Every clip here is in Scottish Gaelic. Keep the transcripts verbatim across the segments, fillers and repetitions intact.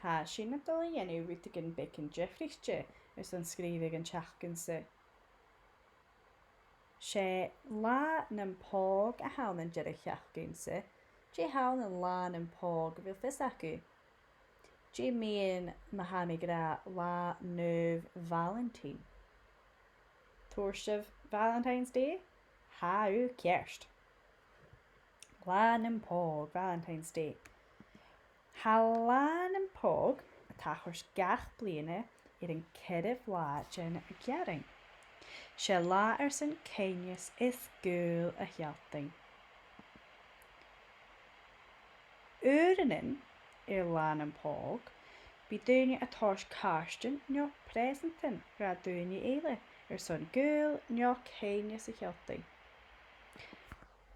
Tha sinn a' dol a dhèanamh rudeigin beagan diofraichte airson sgrìobhadh an t-seachdain-sa. 'S e Latha nam Pòg a th' ann an deireadh-sheachdain-sa. Dè th' ann an Latha nam Pòg, a bheil fios agaibh? Dè mu dheidhinn, ma tha mi ag ràdh, Latha Naomh Valentine? Tuirt sibh Valentine's Day? Tha thu ceart. Latha nam Pòg, Valentine's Day. Tha Latha nam Pòg a' tachairt gach bliadhna air an ceathramh latha den Ghearran. 'S e latha airson caoimhneas is gaol a shealltainn. Uaireannan air Latha nam Pòg, bidh daoine a' toirt càirdean no preasantan do dhaoine eile airson gaol no caoimhneas a shealltainn.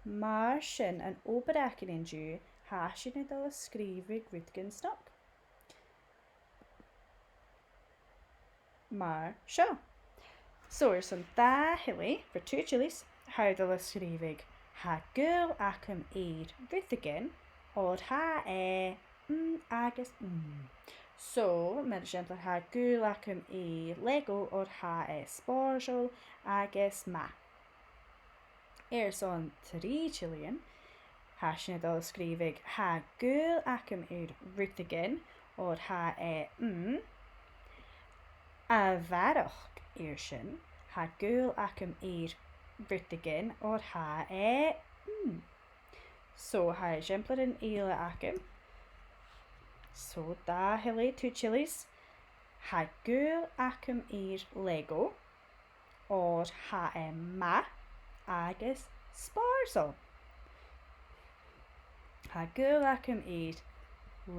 Mar sin, an obair againn an-diugh, tha sinn a' dol a sgrìobhadh rudeigin snog. Mar seo. So, airson dà chilli, for two chilies, tha thu a' dol a sgrìobhadh: Tha gaol agam air rudeigin, oir tha e, mm, agus, mm. So, mar eisimpleir, tha gaol agam air Lego, oir tha e spòrsail agus math. Airson trì chillian, tha sinn a' dol a sgrìobhadh: Tha gaol agam air rudeigin, oir tha e, mm. A bharrachd air sin, tha gaol agam air rudeigin, oir tha e, mm. So, tha eisimpleirean eile agam. So, dà chilli, two chilies. Tha gaol agam air Lego, oir tha e math agus spòrsail. Tha gaol agam air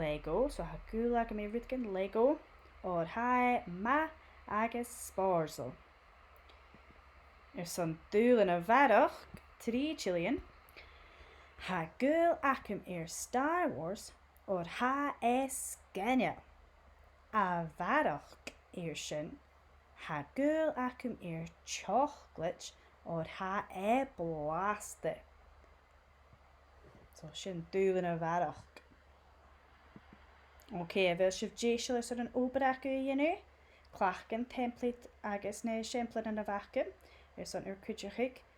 Lego, so tha gaol agam air rudeigin, Lego, oir tha e math agus spòrsail. Airson dùbhlan a bharrachd, trì chillian, tha gaol agam air Star Wars, oir tha e sgoinneil. A bharrachd air sin, tha gaol agam air chocolate, oir tha e blasta. So, sin dùbhlan a bharrachd. Ok, a bheil sibh deiseil airson an obair agaibh a dhèanamh? Cleachdaibh an template agus na eisimpleirean a bh' agam airson ur cuideachadh.